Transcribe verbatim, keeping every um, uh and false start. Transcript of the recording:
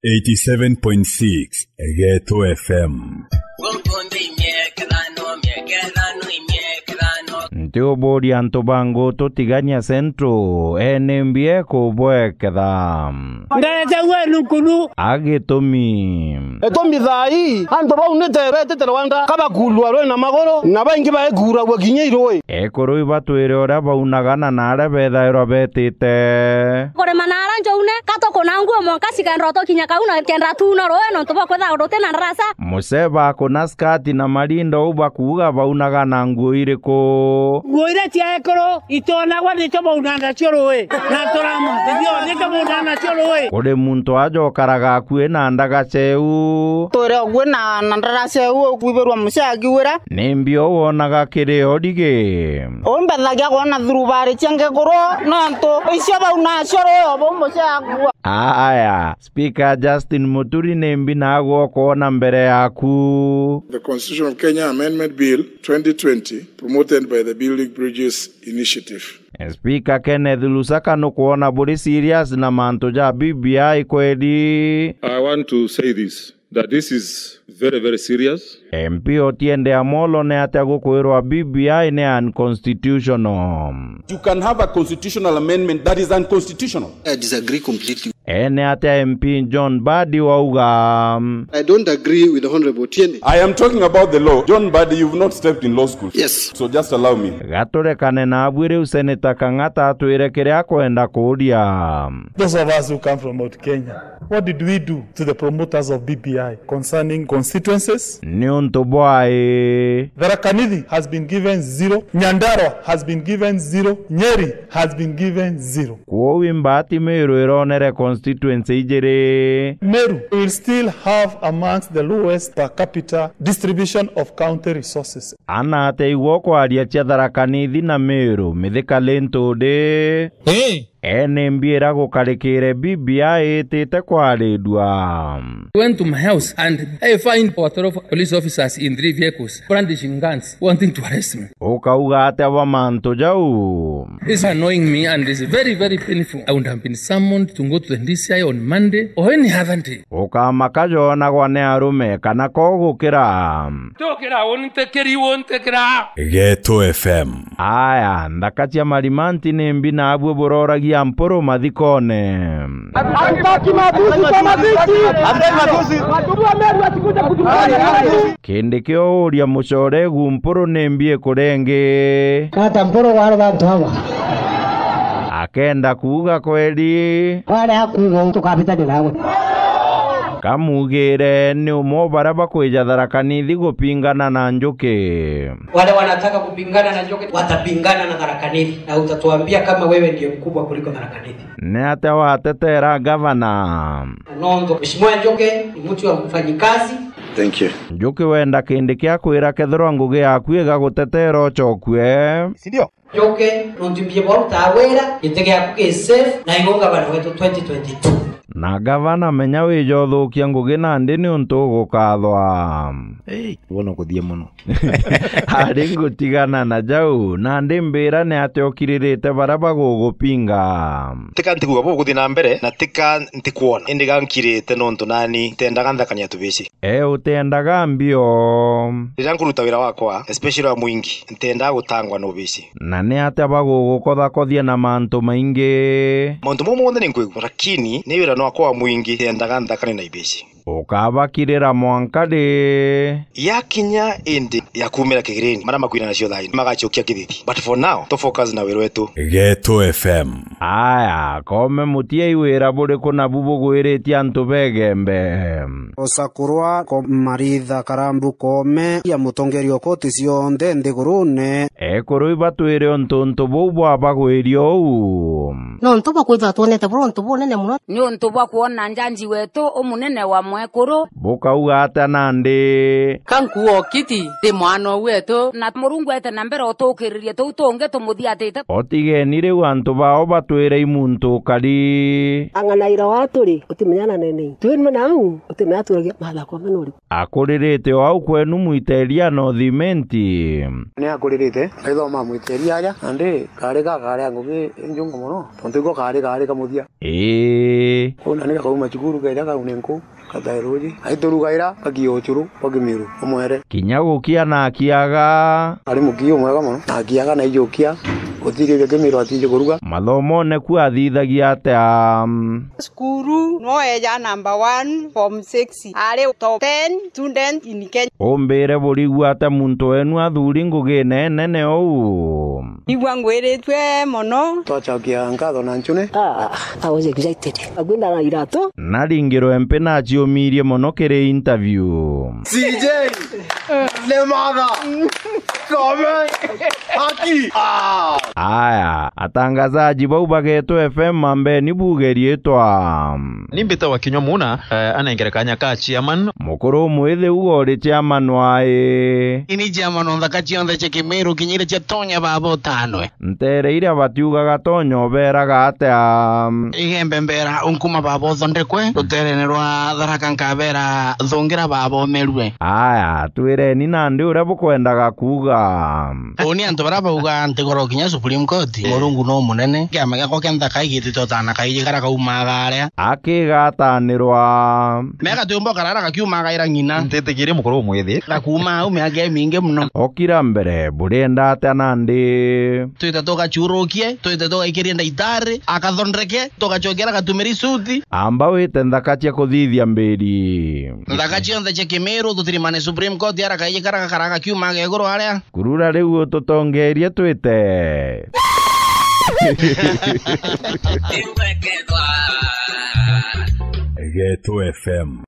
Eighty-seven point six Geto F M. Nti uburia antu ba Ngutu Tigania Central, ene mbie kubweketha. Ndarete wenu nkunu. Agitumi. Itumi thaa ii, antu bau ni ta betite Rwanda, kabakuurua rwi na maguru, na baingi baikuuragua kinya irui. Ekuru ibatwire uria baunagana na aria bethairwa betite. Kurima na ara njoune, ka tukuna nguo mwanka cikenderwa tukinya kau na kenda tuuna rui nontu bwa kwithirwa ruti na ndaraca. Muceba akuna skati na marinda uu bakuuga baunaga na nguo iriku? Nguo iria cia ekuru itonagwa nicio baunaga nacio rui, na turama, ndio, nicio baunaga nacio rui. Kuri muntu aja ukaraga akui na ndagaca iu? Twire akui na, na ndaraca iu, ukwibirwa mucee akiwira. Ni mbio wonaga kiri o rigi? Uu mbethagia kwona thurubari cia ngekuru, nontu icio bau nacio ruu buu mucee akua. Aya, Speaker Justin Muturi, ni mbi nagwe ukwona mbere yaku? The Constitution of Kenya Amendment Bill twenty twenty, promoted by the Building Bridges Initiative. Speaker Kenneth Lusaka, nukwona buri serious na mantu ja B B I kweli? I want to say this, that this is very, very serious. M P Otiende Amollo, ni atia gukwirwa B B I ni unconstitutional? You can have a constitutional amendment that is unconstitutional. I disagree completely. E, ni atia M P John Mbadi wauga? I don't agree with the Honorable Otiende. I am talking about the law. John Mbadi, you've not stepped in law school. Yes. So just allow me. Gaturekane nabu riu, Senator Kang'ata atwire kiria akwenda kuuria. Those of us who come from Mount Kenya, what did we do to the promoters of B B I concerning constituencies? Niuntu bwai? Tharaka Nithi has been given zero, Nyandarua has been given zero, Nyeri has been given zero. Kwou imbati Meru ironere constituency ijiri. Meru will still have amongst the lowest per capita distribution of county resources. Ana atia igwo kwaria cia Tharaka Nithi na Meru, Mithika Linturi? Hey! Ene mbira gukarikire B B I itite kwarirua. Went to my house and I find over twelve police officers in three vehicles brandishing guns, wanting to arrest me. Ukauga atia bwa mantu jau? It's annoying me and it's very, very painful. I would have been summoned to go to the D C I on Monday or any other day. Ukamaka jonagwa ni arume kana ko gukira? Tukira, untikiri, untikira. Geto F M. Aya, nthaka cia Marimanti ni mbi nabu buroragia Mpuru mathikone. Hatutaki matusi kwa mazishi. Hatutaki matusi. Watu wa Meru wasikuja kutukana. Kindiki uuria mucore gu Mpuru ni mbi ikurengi? Tata Mpuru wari bantu hawa. Akenda kuuga kweli. Wari akuuga tukabitania nawe. Kamugire ni umwe o baria bakwija Tharaka Nithi gupingana na Njuki. Wale wanataka kupingana na Njuki watapingana na Tharaka Nithi, na utatuambia kama wewe ndiye mkubwa kuliko Tharaka Nithi. Ni atia watetera gavana? Nontu Mheshimiwa Njuki ni mtu wa mfanyikazi. Thank you. Njuki wenda Kindiki akwira kethirwa ngugi yaku igagutetera ucokue. Si ndio? Njuki, nontu mbie bwa urutaa wira, giti giaku gi safe, na igo gavana wetu twenty twenty-two. Na gavana, menya wija uthukia ngugi nandi niuntu ugukathwa. Hey, wona kuthie muno. Ari ngutigana na jau, nandi mbira ni atia ukiririte baria bagugupinga? Tika ntikuga buguthi na mbere, na tika ntikwona, indi ga nkirite nontu nani ntendaga nthakania tubici. E, utendaga mbio. Riria nkuruta wira wakwa, especially wa mwingi, ntendaga gutangwa na ubici. Na ni atia bagugukothakothia na mantu maingi? Mauntu mau monthe ni nkwigua, lakini ni wira nwakwa wa mwingi, ntendaga nthakane na ibici. Ukabakirira mwanka ri? Yakinya indi ya kumira kigireni, maria makwina nacio thaini, magacokia kithithi. But for now, to focus na wira wetu. Geto F M. Aya, Koome, muti ai wira buriku nabu bugwiritie antu begembe? Osakurwa ko Maritha Karambu Koome ya mutongeria o koti cionthe nthigurune. Ekuru ibatwire untu untu buu bwabagwirie uu. Nontu bwa kwithirwa twonete buri untu bunene muno. Ni untu bwa kwona njanji wetu umunene wa Mwekuru. Bukauga atia nandi? Ka nkuo kiti, ndi mwana wetu. Na Murungu ete na mbere utukiririe tuu tungi tumuthiatite. Otigeni riu antu bao batwire i muntu ukari. Ang'anaira wa turi, utimenyana nene. Twinwe nau, utimenya turagia matha kwa manuri. Akuririte o au kwenu mwiteria na uthimenti. Ni akuririte, aithoma mwiteria aja, nandi kari gakari a ngugi injunga mono, tontu iko kari, kari kamuthia. Ii. Kuu nani gakauma cukuru, keja kaune nkuu, katae ruji. Aiturugaira, gakia ucuru bwa Kimiru, umwere. Kinya gukia na akiaga. Ari mukii umwega mono, na akiaga na ijukia, gutirio bia Kimiru atiji kuruga. Mathomone ku athithagia atia? Cukuru, no eja number one, form six. Ari top ten student in Kenya. Umbire burigua atia muntu wenu athuri ngugine nene uu? Igua ngwiritue mono. Twacokia nkatho na ncune. Ah, I was excited. Agwinda na iratu. Naringirwe mpi naciumirie mono kiri interview. C J, ni matha. Come. Haki. Ah. Aya, atangazaji bau ba Geto F M mambeni buge riitwa. Ni mbita wa kinywa muna, eh, anengere kanya ka chairman. Mukuru umwithi uga uri chairman wae. Ini chairman o nthaka cionthe cia Kimiru kinyire cia Tonya baba utanwe. Ntere iria batiugaga Tonya uberaga atia? Igembe mbera unkuma baba uthondekwe, ruterene rwa Tharaka nkabera thungira baba umerue. Aya, twireni nandi uria bukwendaga kuuga. Uni antu baria bauga ntigoro kinya Supreme Court, Murungu no munene. Kiama giakwa kia nthaka igitite utana kaiji karia kaumaga aria. Akigatanirwa. Miaka tiumba ukarara gakiumaga ira ng'ina. Ntitikirie mukuru umwithi. Gakuuma au miaka imingi muno. Okira mbere, burienda atia nandi? Twite tugachurukie, twite tugaikirie ndaitari, akathondeke, tugacokera gatumiri suti. Amba wite nthaka cia kuthithia mbiri. Nthaka cionthe cia Kimiru, tutirimane Supreme Court, ara kaiji kara gakaraga kiumaga iguru aria. Kurura riu ututongerie twite. Geto F M.